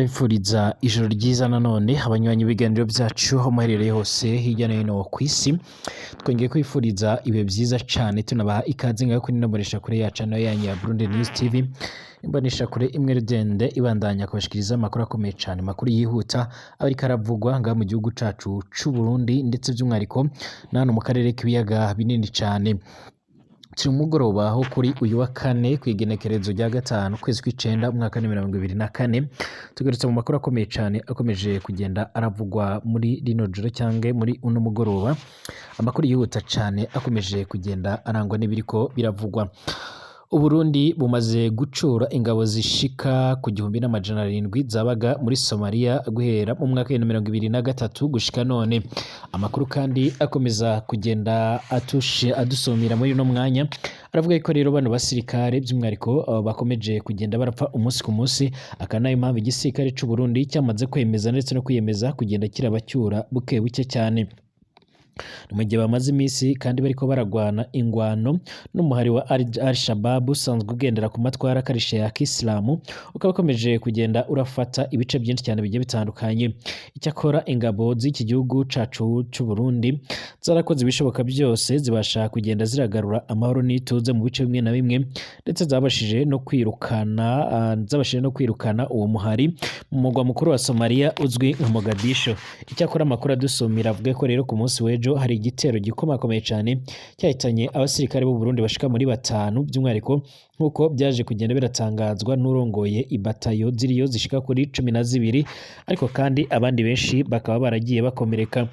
Ndabifuriza ijoro ryiza nanone abanywanyi b'ibiganiro byacu aho muherereye hose hirya no hino ku isi. Twongeye kwifuriza ibihe byiza cyane, tunabaha ikaze ngaho kuri ino mboneshakure yacu nayo yanyu ya Burundi News TV, imboneshakure imwe rudende ibandanya kubashikiriza amakuru akomeye cyane, amakuru yihuta aba ariko aravugwa ngaha mu gihugu cacu c'u Burundi, ndetse by'umwihariko na hano mu karere k'ibiyaga binini cyane. Turi mu mugoroba ho kuri uyu wa kane, ku igenekerezo rya 5 ukwezi kw'icenda umwaka wa 2024. Tugarutse mu makuru akomeye cyane akomeje kugenda aravugwa muri rino joro cyangwa muri uno mugoroba, amakuru yihuta cyane akomeje kugenda arangwa n'ibiriko biravugwa. Uburundi bumaze gucura ingabo zishika ku 1700 zabaga muri Somalia guhera mu mwaka wa 2023 gushika none. Amakuru kandi akomeza kugenda atushe adusumira muri uno mwanya aravuga ko rero bano basirikare by'umwihariko bakomeje kugenda barapfa umunsi ku munsi, akaba nayo mpamvu igisirikare c'u Burundi cyamaze kwemeza ndetse no kwiyemeza kugenda kirabacyura buke buke cyane. Ni mu gihe bamaze iminsi kandi bariko baragwana ingwano n'umuhari wa Al-Shabaab usanzwe ugendera ku matwara akarishe ya Kisilamu, ukaba ukomeje kugenda urafata ibice byinshi cyane bigiye bitandukanye. Icyakora ingabo z'iki gihugu cacu c'u Burundi zarakoze ibishoboka byose, zibasha kugenda ziragarura amahoro n'ituze mu bice bimwe na bimwe, ndetse zabashije no kwirukana uwo muhari mu mugwa mukuru wa Somalia uzwi nka Mogadishu. Icyakora amakuru adusumira avuga ko rero ku munsi w'ejo hari igitero gikomakomeye cyane cyahitanye abasirikare b'u Burundi bashika muri batanu, by'umwihariko nk'uko byaje kugenda biratangazwa n'urongoye ibatayo ziriyo zishika kuri 12, ariko kandi abandi benshi bakaba baragiye bakomereka.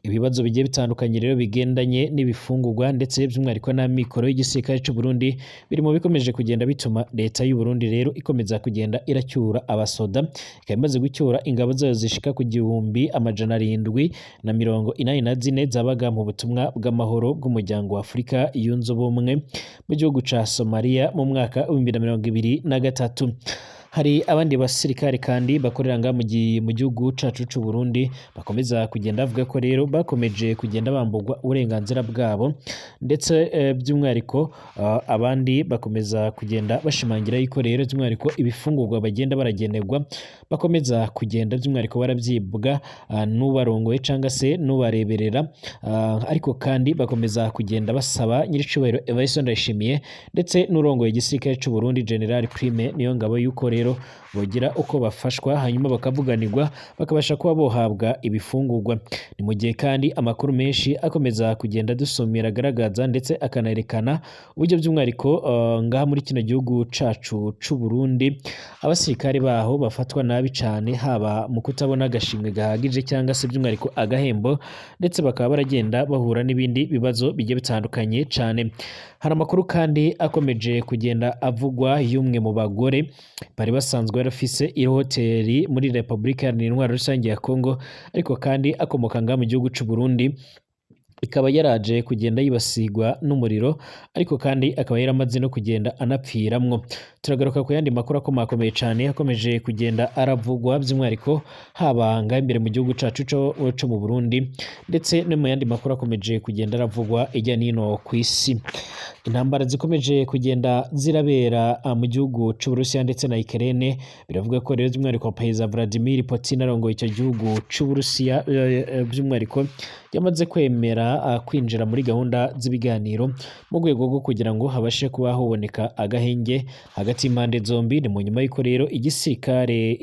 Ibibazo bigiye bitandukanye rero bigendanye n'ibifungurwa ndetse by'umwihariko n'amikoro y'igisirikare cy'u Burundi biri mu bikomeje kugenda bituma leta y'u Burundi rero ikomeza kugenda iracyura abasoda, ikaba imaze gucyura ingabo zayo zishika ku 1784 zabaga mu butumwa bw'amahoro bw'umuryango wa Afurika yunze ubumwe mu gihugu ca Somalia mu mwaka wa 2023. Hari abandi basirikare kandi bakorera ngaha mu gihugu cacu c'u Burundi bakomeza kugenda bavuga ko rero bakomeje kugenda bamburwa uburenganzira bwabo, ndetse by'umwihariko abandi bakomeza kugenda bashimangira yuko rero by'umwihariko ibifungurwa bagenda baragenerwa bakomeza kugenda by'umwihariko barabyibwa n'ubarongoye cyangwa se n'ubareberera, ariko kandi bakomeza kugenda basaba nyiricubahiro Evariste Ndayishimiye ndetse n'urongoye igisirikare c'u Burundi General Prime Niyongabo yuko rero bogira uko bafashwa, hanyuma bakavuganirwa, bakabasha kuba bohabwa ibifungurwa. Ni mu gihe kandi amakuru menshi akomeza kugenda dusumira agaragaza ndetse akanerekana uburyo by'umwihariko ngaha muri kino gihugu cacu c'u Burundi abasirikare baho bafatwa nabi cane, haba mu kutabona agashimwe gahagije cyangwa se by'umwihariko agahembo, ndetse bakaba baragenda bahura n'ibindi bibazo bigiye bitandukanye cane. Hari amakuru kandi akomeje kugenda avugwa y'umwe mu bagore bari basanzwe barafise ihoteli muri Repubulika Iharanira Intwaro Rusange ya Congo, ariko kandi akomoka ngaha mu gihugu c'u Burundi, ikaba yaraje kugenda yibasigwa n'umuriro, ariko kandi akaba yaramaze no kugenda anapfiramwo. Turagaruka ku yandi makuru akomakomeye cane akomeje kugenda aravugwa, by'umwihariko haba ngaha imbere mu gihugu cacu co mu Burundi, ndetse no mu yandi makuru akomeje kugenda aravugwa hirya n'ino ku isi. Intambara zikomeje kugenda zirabera mu gihugu c'Uburusiya ndetse na Ukraine, biravuga ko rero by'umwihariko Perezida Vladimir Putin arongoye icyo gihugu c'Uburusiya by'umwihariko yamaze kwemera kwinjira muri gahunda z'ibiganiro mu rwego rwo kugira ngo habashe kuba hoboneka agahenge hagati y'impande zombi. Ni mu nyuma y'uko rero igisirikare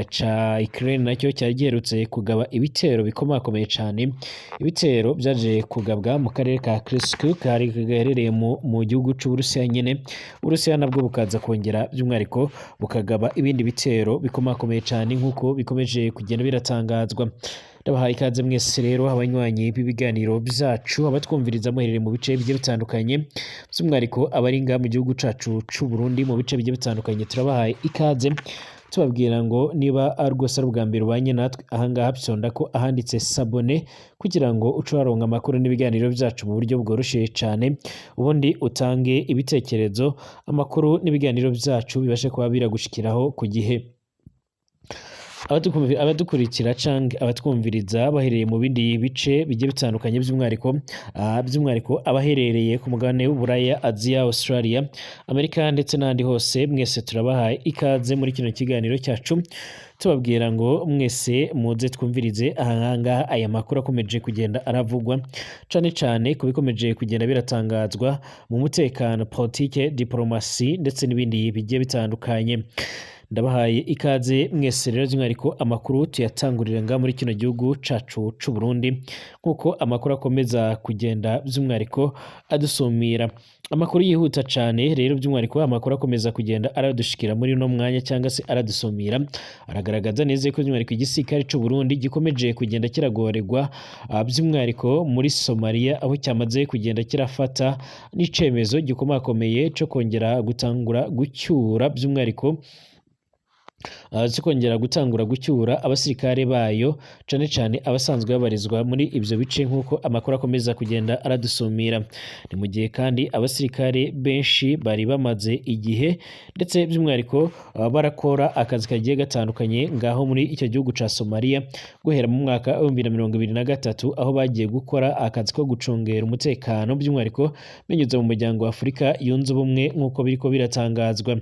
ca Ukraine nacyo cyari giherutse kugaba ibitero bikomakomeye cane, ibitero byaje kugabwa mu karere ka Kursk kari gaherereye mu gihugu c'Uburusiya nyene. Uburusiya nabwo bukaza kongera by'umwihariko bukagaba ibindi bitero bikomakomeye cane nk'uko bikomeje kugenda biratangazwa. Ndabahaye ikaze mwese rero abanywanyi b'ibiganiro byacu, abatwumviriza muherereye mu bice bigiye bitandukanye, by'umwihariko abari ngaha mu gihugu cacu c'u Burundi mu bice bigiye bitandukanye, turabahaye ikaze tubabwira ngo niba rwose ari ubwa mbere ubanye natwe ahangaha, fyonda ko ahanditse s'abonner kugira ngo uce waronka amakuru n'ibiganiro byacu mu buryo bworoshye cyane, ubundi utange ibitekerezo, amakuru n'ibiganiro byacu bibashe kuba biragushikiraho ku gihe. Abadukurikira canke abatwumviriza bahereye mu bindi bice bigiye bitandukanye, by'umwihariko abaherereye ku mugabane w'Uburaya, Aziya, Australia, Amerika ndetse n'ahandi hose, mwese turabahaye ikaze muri kino kiganiro cyacu, tubabwira ngo mwese muze twumvirize ahangaha aya makuru akomeje kugenda aravugwa, cane cane ku bikomeje kugenda biratangazwa mu mutekano, politike, diplomasi ndetse n'ibindi bigiye bitandukanye. Ndabahaye ikaze mwese rero, by'umwihariko amakuru tuyatangurira nga muri kino gihugu cacu c'u Burundi, nk'uko amakuru akomeza kugenda by'umwihariko adusumira. Amakuru yihuta cane rero, by'umwihariko amakuru akomeza kugenda aradushikira muri uno mwanya cyangwa se aradusumira, aragaragaza neza ko by'umwihariko igisirikare c'u Burundi gikomeje kugenda kiragorerwa, by'umwihariko muri Somalia, aho cyamaze kugenda kirafata n'icemezo gikomakomeye co kongera gutangura gucyura, by'umwihariko cyo kongera gutangura gucyura abasirikare bayo, cane cane abasanzwe babarizwa muri ivyo bice, nk'uko amakuru akomeza kugenda aradusumira. Ni mu gihe kandi abasirikare benshi bari bamaze igihe ndetse by'umwihariko barakora akazi kagiye gatandukanye ngaho muri icyo gihugu ca Somalia guhera mu mwaka wa 2023, aho bagiye gukora akazi ko gucungera umutekano, by'umwihariko binyuze mu muryango wa Afurika yunze ubumwe, nk'uko biriko biratangazwa.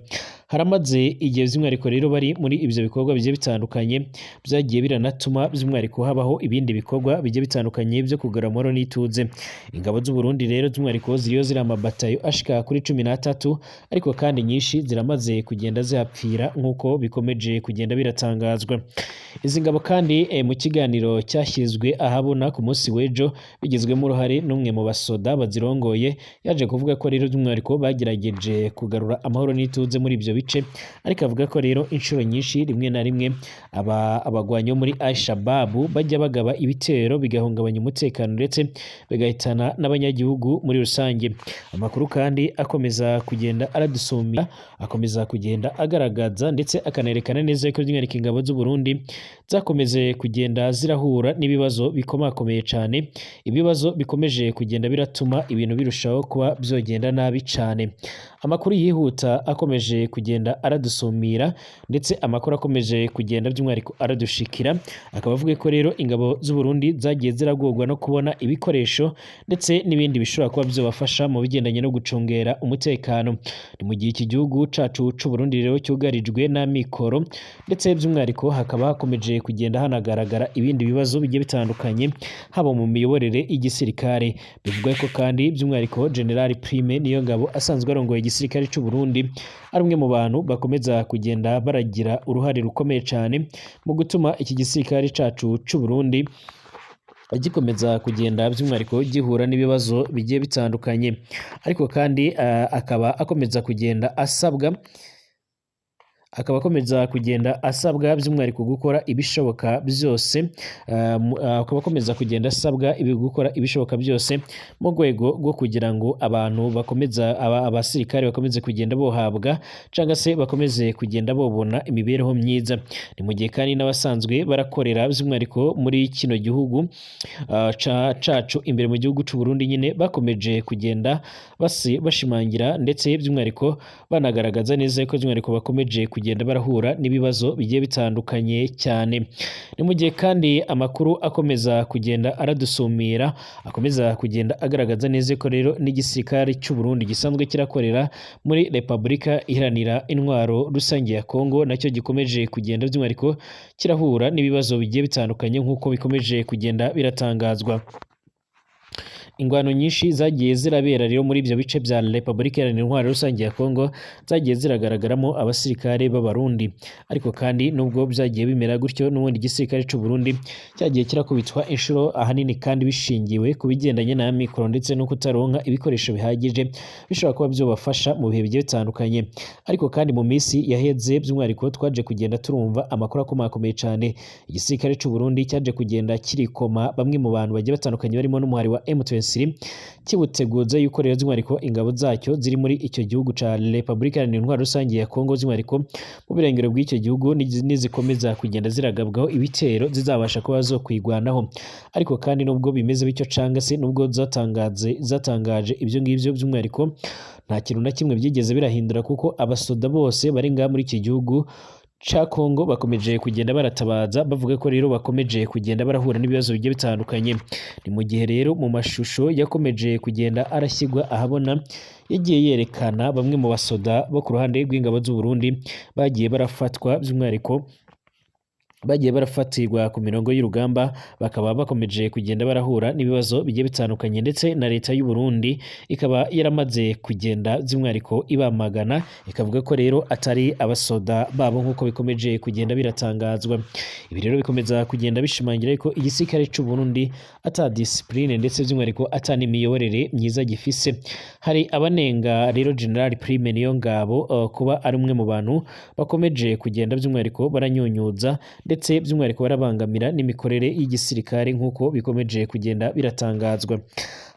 Haramaze igihe by'umwihariko rero bari muri ivyo bikorwa bigiye bitandukanye, byagiye biranatuma by'umwihariko habaho ibindi bikorwa bigiye bitandukanye byo kugarura amahoro n'ituze. Ingabo z'u Burundi rero by'umwihariko ziriyo ziri amabatayo ashika kuri 13, ariko kandi nyinshi ziramaze kugenda zihapfira, nk'uko bikomeje kugenda biratangazwa. Izi ngabo kandi mu kiganiro cyashyizwe ahabona ku munsi w'ejo, bigizwemo uruhare n'umwe mu basoda bazirongoye, yaje kuvuga ko rero by'umwihariko bagerageje kugarura amahoro n'ituze muri ibyo bice, ariko avuga ko rero inshuro nyinshi rimwe na rimwe abagwanyi bo muri Al-Shabaab bajya bagaba ibitero bigahungabanya umutekano ndetse bigahitana n'abanyagihugu muri rusange. Amakuru kandi akomeza kugenda aradusumira, akomeza kugenda agaragaza ndetse akanerekana neza ko by'umwihariko ingabo z'u Burundi zakomeje kugenda zirahura n'ibibazo bikomakomeye cyane, ibibazo bikomeje kugenda biratuma ibintu birushaho kuba byogenda nabi cyane. Amakuru yihuta akomeje kugenda aradusumira ndetse amakuru akomeje kugenda by'umwihariko aradushikira, akaba avuga ko rero ingabo z'u Burundi zagiye ziragorwa no kubona ibikoresho ndetse n'ibindi bishobora kuba byobafasha mu bigendanye no gucungera umutekano. Ni mu gihe iki gihugu cacu c'u Burundi rero cyugarijwe n'amikoro, ndetse by'umwihariko hakaba hakomeje kugenda hanagaragara ibindi bibazo bigiye bitandukanye, haba mu miyoborere y'igisirikare. Bivugwa ko kandi by'umwihariko General Prime Niyongabo asanzwe arongoye igisirikare c'u Burundi ari umwe mu bantu bakomeza kugenda baragira uruhare rukomeye cyane mu gutuma iki gisirikare cacu c'u Burundi gikomeza kugenda by'umwihariko gihura n'ibibazo bigiye bitandukanye. Ariko kandi akaba akomeza kugenda asabwa by'umwihariko gukora ibishoboka byose, akaba akomeza kugenda asabwa gukora ibishoboka byose mu rwego rwo kugira ngo abantu bakomeza abasirikare bakomeze kugenda bohabwa cyangwa se bakomeze kugenda bobona imibereho myiza. Ni mu gihe kandi n'abasanzwe barakorera by'umwihariko muri kino gihugu cacu imbere mu gihugu c'u Burundi nyine bakomeje kugenda bashimangira ndetse by'umwihariko banagaragaza neza ko by'umwihariko bakomeje kugenda barahura n'ibibazo bigiye bitandukanye cyane. Ni mu gihe kandi amakuru akomeza kugenda aradusumira, akomeza kugenda agaragaza neza ko rero n'igisirikare cy'u Burundi gisanzwe kirakorera muri Repubulika Iharanira Intwaro Rusange ya Kongo nacyo gikomeje kugenda by'umwihariko kirahura n'ibibazo bigiye bitandukanye, nk'uko bikomeje kugenda biratangazwa. Ingwano nyinshi zagiye zirabera rero muri ibyo bice bya Repubulika Iharanira Intwaro Rusange ya Kongo zagiye ziragaragaramo abasirikare b'Abarundi, ariko kandi nubwo byagiye bimera gutyo, n'ubundi igisirikare c'u Burundi cyagiye kirakubitwa inshuro ahanini kandi bishingiwe ku bigendanye na mikoro ndetse no kutaronka ibikoresho bihagije bishobora kuba byobafasha mu bihe bigiye bitandukanye. Ariko kandi mu minsi yaheze by'umwihariko twaje kugenda turumva amakuru akomakomeye cyane, igisirikare c'u Burundi cyaje kugenda kirikoma bamwe mu bantu bagiye batandukanye barimo n'umuhari wa M23, kibuteguza yuko rero by'umwihariko ingabo zacyo ziri muri icyo gihugu ca Repubulika Iharanira Intwaro Rusange ya Kongo, by'umwihariko mu birengero bw'icyo gihugu, nizikomeza kugenda ziragabwaho ibitero zizabasha kuba zo kwigwanaho. Ariko kandi nubwo bimeze bityo canga se nubwo zatangaje ibyo ngibyo, by'umwihariko nta kintu na kimwe byigeze birahindura, kuko abasoda bose bari ngaha muri iki gihugu ca Kongo bakomeje kugenda baratabaza, bavuga ko rero bakomeje kugenda barahura n'ibibazo bigiye bitandukanye. Ni mu gihe rero mu mashusho yakomeje kugenda arashyirwa ahabona, yagiye yerekana bamwe mu basoda bo ku ruhande rw'ingabo z'u Burundi bagiye barafatwa, by'umwihariko bagiye barafatirwa ku mirongo y'urugamba, bakaba bakomeje kugenda barahura n'ibibazo bigiye bitandukanye, ndetse na leta y'u Burundi ikaba yaramaze kugenda by'umwihariko ibamagana, ikavuga ko rero atari abasoda babo nk'uko bikomeje kugenda biratangazwa. Ibi rero bikomeza kugenda bishimangira ko igisirikare c'u Burundi ata discipline, ndetse by'umwihariko ata n'imiyoborere myiza gifise. Hari abanenga rero General Prime Niyongabo kuba ari umwe mu bantu bakomeje kugenda by'umwihariko baranyunyuza, ndetse by'umwihariko barabangamira n'imikorere y'igisirikare nk'uko bikomeje kugenda biratangazwa.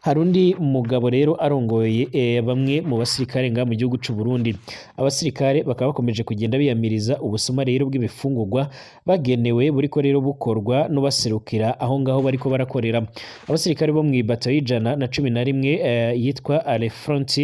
Hari undi mugabo rero arongoye bamwe mu basirikare nga mu gihugu c'u Burundi. Abasirikare bakaba bakomeje kugenda biyamiriza ubusuma rero bw'ibifungurwa bagenewe, buriko rero bukorwa n'ubaserukira aho ngaho bariko barakorera. Abasirikare bo mw'ibato y'111 yitwa Le Front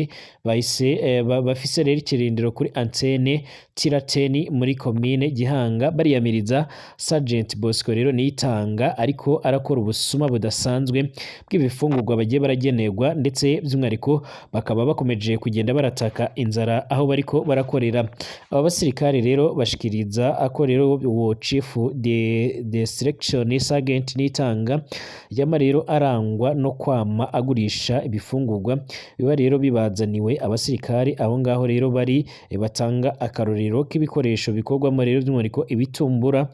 bahise bafise rero ikirindiro kuri antene Tirateni muri komine Gihanga, bariyamiriza Sergeant Bosco rero Niyitanga ariko arakora ubusuma budasanzwe bw'ibifungurwa bagiye baragenerwa, ndetse by'umwihariko bakaba bakomeje kugenda barataka inzara aho bariko barakorera. Aba basirikare rero bashikiriza ko rero uwo Chief de Selection Sergeant Niyitanga yama rero arangwa no kwama agurisha ibifungurwa biba rero bibazaniwe abasirikare aho ngaho rero bari, batanga akarorero k'ibikoresho bikorwamo rero by'umwihariko ibitumbura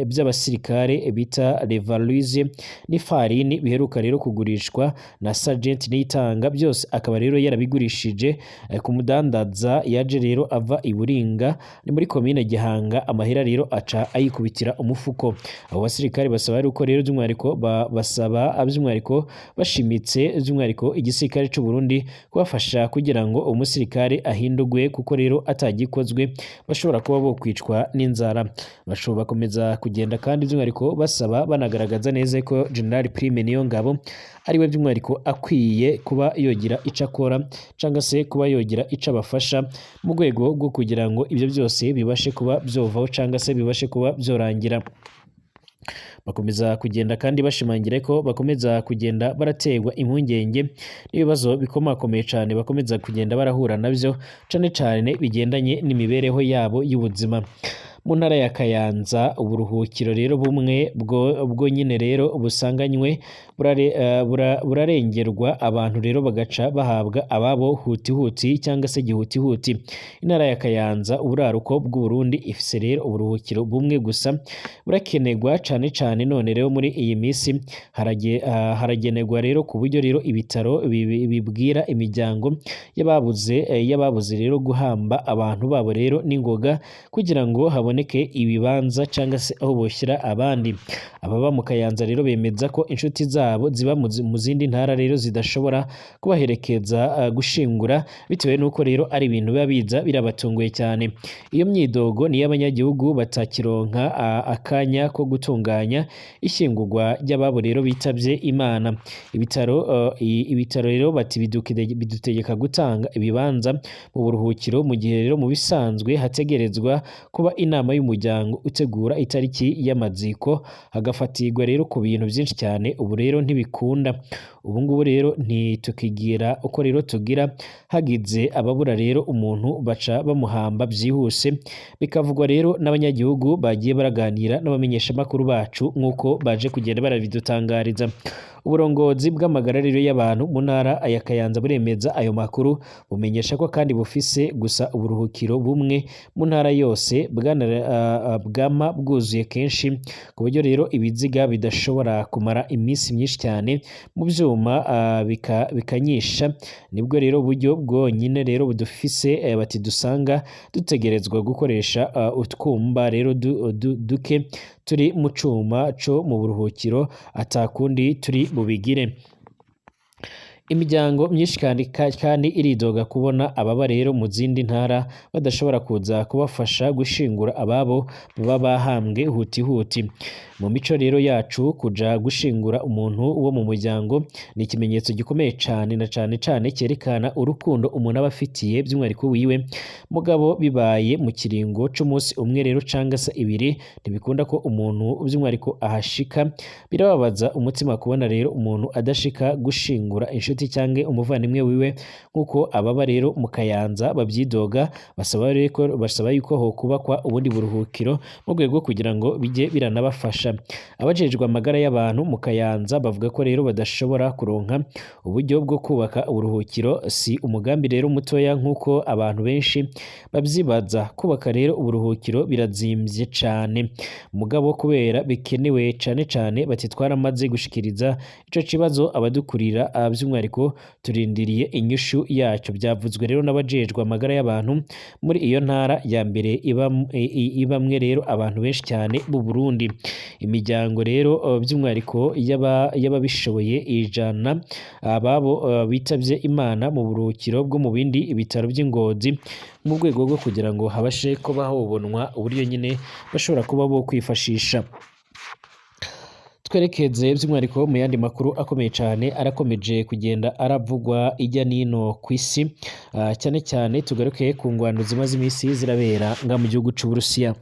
by'abasirikare bita Levaluze n'ifarini biheruka rero kugurishwa na Sergeant Niyitanga, byose akaba rero yarabigurishije ku mudandaza yaje rero ava i Buringa ni muri komine Gihanga, amahera rero aca ayikubitira umufuko. Abo basirikare basaba yuko rero by'umwihariko basaba by'umwihariko bashimitse by'umwihariko igisirikare c'u Burundi kubafasha kugira ngo umusirikare ahindurwe, kuko rero atagikozwe bashobora kuba bokwicwa n'inzara. Bashobora bakomeza kugenda kandi by'umwihariko basaba banagaragaza neza ko General Prime Niyongabo ariwe by'umwihariko akwiye kuba yogira ico akora cyangwa se kuba yogira ico abafasha mu rwego rwo kugira ngo ibyo byose bibashe kuba byovaho cyangwa se bibashe kuba byorangira. Bakomeza kugenda kandi bashimangira ko bakomeza kugenda baraterwa impungenge n'ibibazo bikomakomeye cyane bakomeza kugenda barahura nabyo, cane cane bigendanye n'imibereho yabo y'ubuzima. Mu ntara ya Kayanza uburuhukiro rero bumwe bwo nyine rero busanganywe burarengerwa, abantu rero bagaca bahabwa ababo huti huti cyangwa se gihuti huti. Intara ya Kayanza uburaruko bw'u Burundi ifise rero uburuhukiro bumwe gusa burakenerwa cane cane, none rero muri iyi minsi haragenerwa rero ku buryo rero ibitaro bibwira imiryango y'ababuze rero guhamba abantu babo rero n'ingoga kugira ngo haboneke ibibanza cyangwa se aho boshyira abandi. Ababa mu Kayanza rero bemeza ko inshuti zabo ziba mu zindi ntara rero zidashobora kubaherekeza gushingura, bitewe n'uko rero ari ibintu biba biza birabatunguye cyane. Iyo myidogo ni iy'abanyagihugu batakironka akanya ko gutunganya ishyingurwa ry'ababo rero bitavye Imana. Ibitaro rero bati bidutegeka gutanga ibibanza mu buruhukiro, mu gihe rero mu bisanzwe hategerezwa kuba inama y'umuryango utegura itariki y'amaziko, hagafatirwa rero ku bintu byinshi cyane. Ubu rero ntibikunda, ubu ngubu rero ntitukigira uko rero tugira, hagize ababura rero umuntu baca bamuhamba byihuse. Bikavugwa rero n'abanyagihugu bagiye baraganira n'abamenyeshamakuru bacu nk'uko baje kugenda barabidutangariza. Uburongozi bw'amagara rero y'abantu mu ntara ya Kayanza buremeza ayo makuru, bumenyesha ko kandi bufise gusa uburuhukiro bumwe mu ntara yose bwama bwuzuye kenshi, ku buryo rero ibiziga bidashobora kumara iminsi myinshi cyane mu byuma bikanyisha. Nibwo rero buryo bwonyine rero budufise, bati dusanga dutegerezwa gukoresha utwumba rero duke turi mu cuma co mu buruhukiro, atakundi turi bubigire. Imiryango myinshi kandi iridoga kubona ababa rero mu zindi ntara badashobora kuza kubafasha gushingura ababo baba bahambwe huti huti. Mu mico rero yacu, kuja gushingura umuntu wo mu muryango ni ikimenyetso gikomeye cane, na cane cane cyerekana urukundo umuntu aba afitiye by'umwihariko wiwe. Mugabo bibaye mu kiringo c'umunsi umwe rero canga se ibiri, ntibikunda ko umuntu by'umwihariko ahashika. Birababaza umutima kubona rero umuntu adashika gushingura inshuti canke umuvandimwe wiwe, nk'uko ababa rero mu Kayanza babyidoga, basaba yuko hokubakwa ubundi buruhukiro mu rwego kugira ngo bijye biranabafasha. Abajejwe amagara y'abantu mu Kayanza bavuga ko rero badashobora kuronka uburyo bwo kubaka uburuhukiro. Si umugambi rero mutoya nk'uko abantu benshi babyibaza. Kubaka rero uburuhukiro birazimvye cane, mugabo kubera bikenewe cane cane, bati twaramaze gushikiriza ico kibazo abadukurira, by'umwihariko turindiriye inyishu yaco. Byavuzwe rero n'abajejwe amagara y'abantu muri iyo ntara ya mbere ibamwe rero abantu benshi cyane b'u Burundi. Imiryango rero by'umwihariko y'ababishoboye ijana ababo bitavye Imana mu buruhukiro bwo mu bindi bitaro by'Ingozi, mu rwego rwo kugira ngo habashe kuba hobonwa uburyo nyine bashobora kuba bo kwifashisha. Twerekeze by'umwihariko mu yandi makuru akomeye cyane arakomeje kugenda aravugwa ijya nino ku isi, cyane cyane tugaruke ku ngwano zimaze iminsi zirabera nga mu gihugu c'Uburusiya.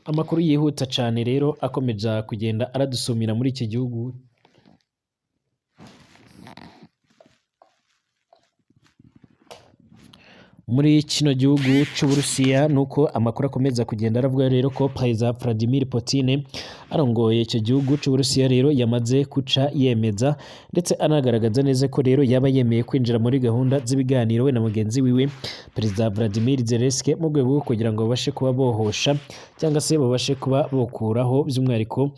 Amakuru yihuta cyane rero akomeza kugenda aradusumira muri iki gihugu muri kino gihugu c'Uburusiya, nuko amakuru akomeza kugenda aravuga rero ko Perezida Vladimir Putin arongoye icyo gihugu c'Uburusiya rero yamaze kuca yemeza ndetse anagaragaza neza ko rero yaba yemeye kwinjira muri gahunda z'ibiganiro we na mugenzi wiwe Perezida Vladimir Zelensky, mu rwego rwo kugira ngo babashe kuba bohosha cyangwa se babashe kuba bokuraho by'umwihariko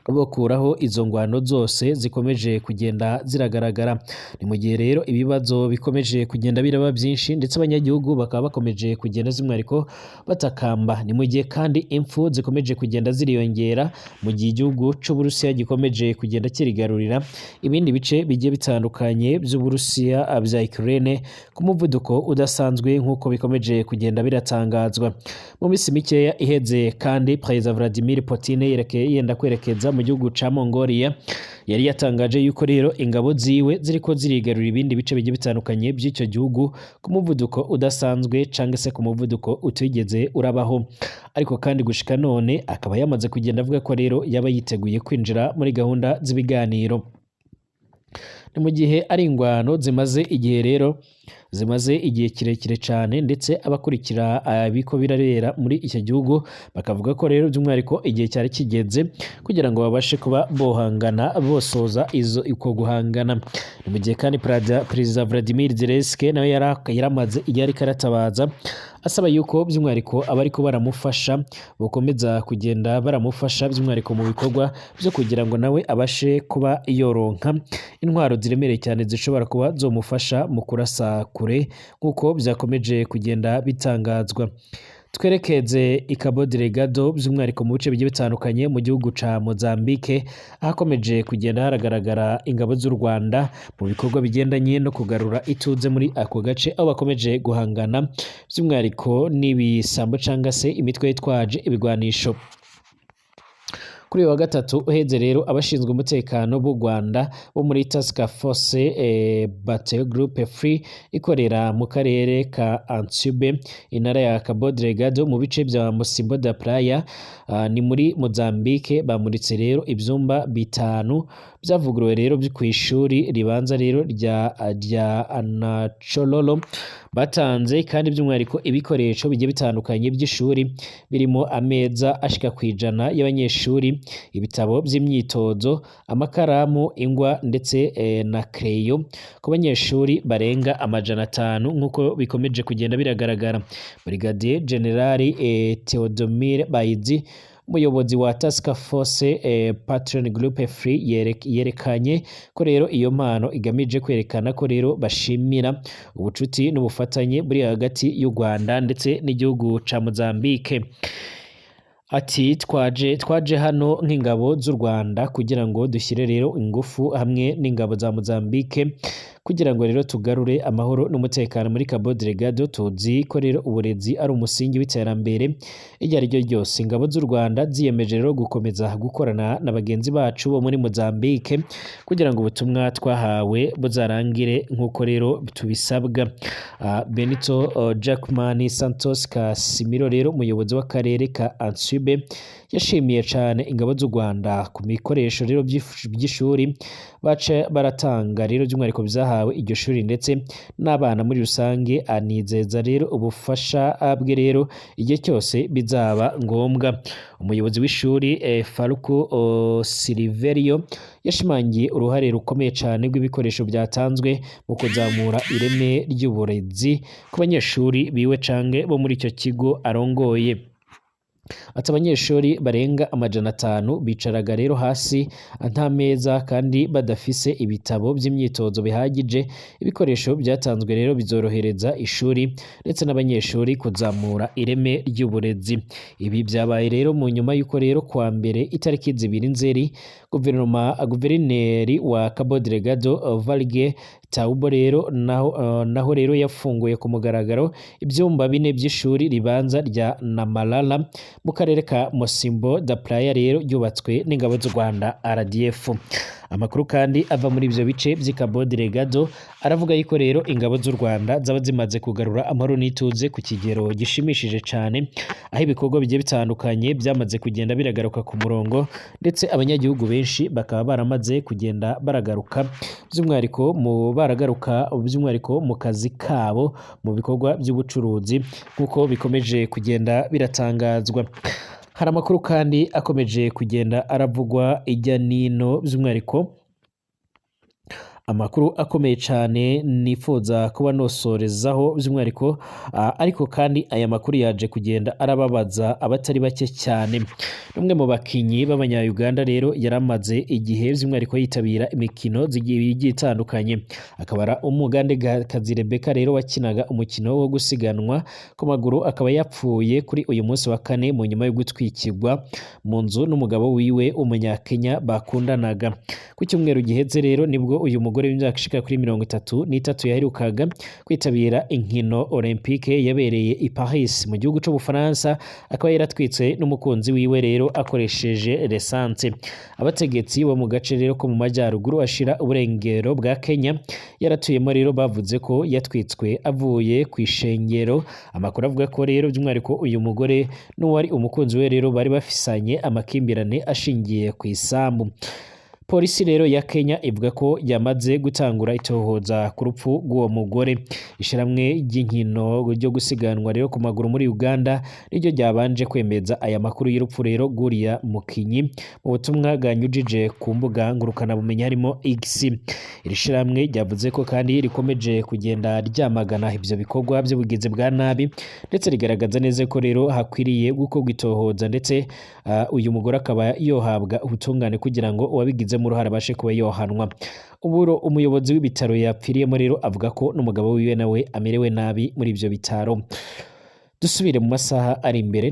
bokuraho izo ngwano zose zikomeje kugenda ziragaragara. Ni mu gihe rero ibibazo bikomeje kugenda biraba byinshi, ndetse abanyagihugu bakaba bakomeje kugenda by'umwihariko batakamba. Ni mu gihe kandi impfu zikomeje kugenda ziriyongera, mu gihe igihugu c'Uburusiya gikomeje kugenda kirigarurira ibindi bice bigiye bitandukanye by'Uburusiya bya Ukraine ku muvuduko udasanzwe, nk'uko bikomeje kugenda biratangazwa. Mu minsi mikeya iheze kandi, Perezida Vladimir Putin yenda kwerekeza mu gihugu ca Mongolia, yari yatangaje yuko rero ingabo ziwe ziriko zirigarurira ibindi bice bigiye bitandukanye by'icyo gihugu ku muvuduko udasanzwe canke se ku muvuduko utigeze urabaho. Ariko kandi gushika none akaba yamaze kugenda avuga ko rero yaba yiteguye kwinjira muri gahunda z'ibiganiro. Ni mu gihe ari ingwano zimaze igihe rero, zimaze igihe kirekire cyane, ndetse abakurikira ibiko birabera muri icyo gihugu bakavuga ko rero by'umwihariko igihe cyari kigeze kugira ngo babashe kuba bohangana, bosoza izo uko guhangana. Ni mu gihe kandi Perezida Vladimir Zelensky nawe yaramaze igihe ariko aratabaza asaba yuko by'umwihariko abariko baramufasha bakomeza kugenda baramufasha by'umwihariko mu bikorwa byo kugira ngo nawe abashe kuba yoronka intwaro ziremereye cyane zishobora kuba zomufasha mu kurasa kure, nk'uko byakomeje kugenda bitangazwa. Twerekeze i Cabo Delgado, by'umwihariko mu bice bigiye bitandukanye mu gihugu ca Mozambique, ahakomeje kugenda haragaragara ingabo z'u Rwanda mu bikorwa bigendanye no kugarura ituze muri ako gace, aho bakomeje guhangana by'umwihariko n'ibisambo canga se imitwe yitwaje ibigwanisho. Kuri uyu wa gatatu uheze rero, abashinzwe umutekano b'u Rwanda bo muri Task Force Battle Group Free ikorera mu karere ka Ansube, intara ya Cabo Delgado, mu bice bya Mocimboa da Praia, ni muri Mozambique, bamuritse rero ibyumba bitanu byavuguruwe rero ku ishuri ribanza rero rya Anachololo. Batanze kandi by'umwihariko ibikoresho bigiye bitandukanye by'ishuri, birimo ameza ashika ku 100 y'abanyeshuri, ibitabo by'imyitozo, amakaramu, ingwa ndetse na kreyo ku banyeshuri barenga 500, nk'uko bikomeje kugenda biragaragara. Brigadier General Theodomir Bayizi, umuyobozi wa Task Force Patron Group Free, yerekanye ko rero iyo mpano igamije kwerekana ko rero bashimira ubucuti n'ubufatanye buri hagati y'u Rwanda ndetse n'igihugu ca Mozambique. Ati twaje hano nk'ingabo z'u Rwanda kugira ngo dushyire rero ingufu hamwe n'ingabo za Mozambique. Kugira ngo rero tugarure amahoro n'umutekano muri Cabo Delgado, tuzi ko rero uburezi ari umusingi w'iterambere iryo ari ryo ryose. Ingabo z'u Rwanda ziyemeje rero gukomeza gukorana na bagenzi bacu bo muri Mozambique kugira ngo ubutumwa twahawe buzarangire nk'uko rero tubisabwa. Benito Jackman Santos Casimiro rero, umuyobozi w'akarere ka Ansube, yashimiye cane ingabo z'u Rwanda ku bikoresho rero by'ishuri baca baratanga rero, by'umwihariko byahawe iryo shuri ndetse n'abana muri rusange, anizeza rero ubufasha bwe rero igihe cyose bizaba ngombwa. Umuyobozi w'ishuri Faruku Silverio yashimangiye uruhare rukomeye cyane rw'ibikoresho byatanzwe mu kuzamura ireme ry'uburezi ku banyeshuri biwe canke bo muri icyo kigo arongoye. Ati abanyeshuri barenga 500 bicaraga rero hasi nta meza kandi badafise ibitabo by'imyitozo bihagije. Ibikoresho byatanzwe rero bizorohereza ishuri ndetse n'abanyeshuri kuzamura ireme ry'uburezi. Ibi byabaye rero mu nyuma y'uko rero kuwa mbere itariki 2 Nzeri, guverinoma guverineri wa Cabo Delgado Valge Taubo rero naho rero yafunguye ku mugaragaro ibyumba bine by'ishuri ribanza rya Namalala mu karere ka Mosimbo da Praia rero ryubatswe n'ingabo z'u Rwanda RDF. Amakuru kandi ava muri ibyo bice by'i Cabo Delgado aravuga yuko rero ingabo z'u Rwanda zaba zimaze kugarura amahoro n'ituze ku kigero gishimishije cyane, aho ibikorwa bigiye bitandukanye byamaze kugenda biragaruka ku murongo, ndetse abanyagihugu benshi bakaba baramaze kugenda baragaruka by'umwihariko mu baragaruka by'umwihariko mu kazi kabo, mu bikorwa by'ubucuruzi, nk'uko bikomeje kugenda biratangazwa. Hari amakuru kandi akomeje kugenda aravugwa ijya nino, by'umwihariko amakuru akomeye cyane nifuza kuba nosorezaho by'umwihariko, ariko kandi aya makuru yaje kugenda arababaza abatari bake cyane. Umwe mu bakinyi b'abanya-Uganda rero yaramaze igihe by'umwihariko yitabira imikino igiye itandukanye, akaba ari Umugandekazi Rebecca rero wakinaga umukino wo gusiganwa ku maguru, akaba yapfuye kuri uyu munsi wa kane mu nyuma yo gutwikirwa mu nzu n'umugabo wiwe w'umunyakenya bakundanaga. Ku cyumweru giheze rero nibwo uyu mugore w'imyaka ishika kuri 33 yaherukaga kwitabira inkino olympique yabereye i Paris mu gihugu c'Ubufaransa, akaba yaratwitse n'umukunzi wiwe rero akoresheje lesanse. Abategetsi bo mu gace rero ko mu majyaruguru ashira uburengero bwa Kenya yaratuyemo rero bavuze ko yatwitswe avuye ku ishengero. Amakuru avuga ko rero by'umwihariko uyu mugore n'uwari umukunzi we rero bari bafisanye amakimbirane ashingiye ku isambu. Polisi rero ya Kenya ivuga ko yamaze gutangura itohoza ku rupfu rw'uwo mugore. Ishiramwe ry'inkino ryo gusiganwa rero ku maguru muri Uganda niryo ryabanje kwemeza aya makuru y'urupfu rero rw'uriya mukinyi mu butumwa bwanyujije ku mbuga ngurukanabumenyi harimo X. Iri shiramwe ryavuze ko kandi rikomeje kugenda ryamagana ibyo bikorwa by'ubugizi bwa nabi, ndetse rigaragaza neza ko rero hakwiriye gukorwa itohoza, ndetse uyu mugore akaba yohabwa ubutungane kugira ngo uwabigize mu ruhare abashe kuba yohanwa. Uburo umuyobozi w'ibitaro yapfiriyemo rero avuga ko n'umugabo wiwe nawe amerewe nabi muri ibyo bitaro. Dusubire mu masaha ari imbere.